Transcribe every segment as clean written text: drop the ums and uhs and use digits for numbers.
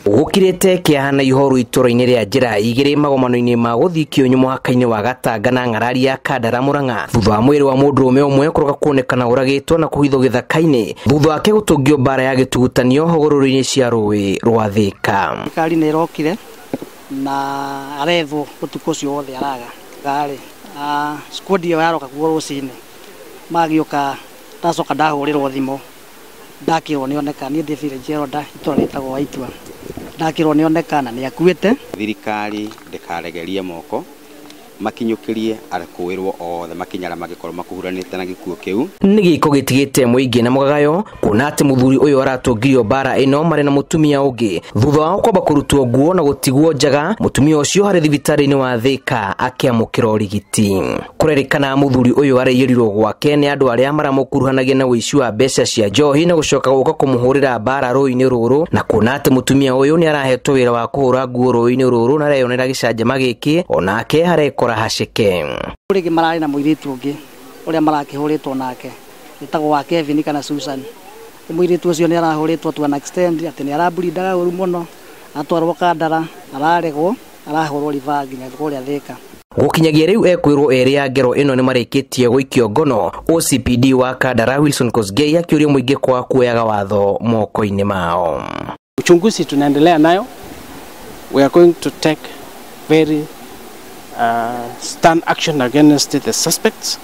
Gũkirĩte kĩeha na ihoru itũra-inĩ rĩa njĩra igĩrĩ magomano-inĩ ma gũthiĩ kĩũnyũ mũhaka-inĩ wa Gatanga na ng'arari ya Kandara Murang'a, thutha wa mwĩrĩ wa mũndũrũme ũmwe kũroka kuonekana ũragĩtwo na kũhithwo gĩthaka-inĩ thutha wake gũtũngio mbara ya gĩtugutanio hũgũrũrũ-inĩ cia rũĩ rwa Thĩka. Thirikari nĩ ĩrokire na arethwo ũtukũ ũcio wothe araga garĩ squad ĩyo yaroka kuo rũcinĩ magĩũka, ndacoka ndahũrĩrwo thimũ ndakĩrwo nĩoneka. Niĩ ndĩ village elder itũra rĩtagwo Waitua, ndakĩrwo nĩoneka na nĩakuĩte. Thirikari ndĩkaregerie moko, makinyũkĩrie arekũĩrwo othe makinya arĩa mangĩkorwo makuhuranĩte na gĩkuũ kĩu. Nĩ gĩko gĩtigĩte mũingĩ na mũgagayo kuona atĩ mũthuri ũyũ aratũngirio mbara ĩno marĩ na mũtumia ũngĩ thutha wao kwamba kũrutwo nguo na gũtigwo njaga. Mũtumia ũcio harĩ thibitarĩ-inĩ wa Thĩka akĩamũkĩra ũrigiti. Kũrerĩkana mũthuri ũyũ araiyĩrirwo gwake nĩ andũ arĩa maramũkuruhanagia na ũici wa mbeca cia njohi na gũcoka gũka kũmũhũrĩra mbara rũĩ-inĩ rũrũ, na kuona atĩ mũtumia ũyũ nĩ arahetwo wĩra wa kũhũra nguo rũĩ-inĩ rũrũ na areyonera gĩcanjama gĩkĩ, onake arekora haceke. Rĩngĩ mararĩ na mũirĩtu ũngĩ ũrĩa marakĩhũrĩtwo nake wĩtagwo wa Kevin kana Susan. Mũirĩtu ũcio nĩ arahũrĩtwo to an extent atĩ nĩ araburindaga ũru mũno, atwarwo Kandara, araregwo, arahũrwo ribaa nginya kũrĩa Thĩka. Gũkinyagia rĩu ekwĩrwo erĩ ya ngero ĩno nĩ marĩkĩtie gũikio ngono. OCPD wa Kandara Wilson Kosgei akĩũria mũingĩ kwa kuoyaga watho moko-inĩ mao. Uchunguzi tunaendelea nayo. We are going to take very stern action against the suspects.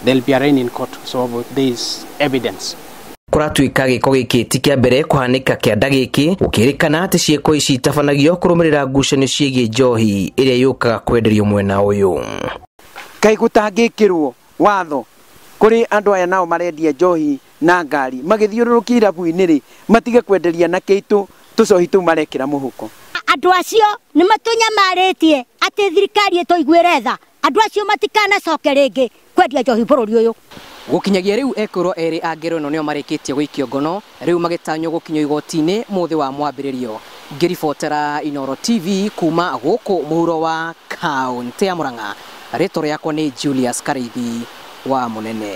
They'll be arraigned in court, so there is evidence. Kũratuĩka gĩko gĩkĩ ti kĩa mbere kũhanĩka kĩanda gĩkĩ, gũkĩrĩkana atĩ ciĩko ici itabanagio kũrũmĩrĩra ngucanio ciĩgiĩ njohi ĩrĩa yũkaga kwenderio mwena ũyũ. Kaĩ gũtangĩkĩrwo watho kũrĩ andũ aya nao marendia njohi na ngari magĩthiũrũrũkia irabu-inĩ rĩ, matige kwenderia na kĩitũ tũcohi tũu marekĩra mũhuko. Andũ acio nĩ matũnyamarĩtie atĩ thirikari ĩtũiguĩre tha, andũ acio matikanacoke rĩngĩ kwendia njohi bũrũri ũyũ. Gũkinyagia rĩu ekwĩrwo erĩ a ngero ĩno nĩo marĩkĩtie gũikio ngono, rĩu magĩtanywo gũkinyio igoti-inĩ mũthĩ wa mwambĩrĩrio. Ngĩribotera Inooro TV kuma gũkũ mũhuro wa kaũntĩ ya Murang'a, rĩtwa rĩakwa nĩ Julius Karĩithi wa Mũnene.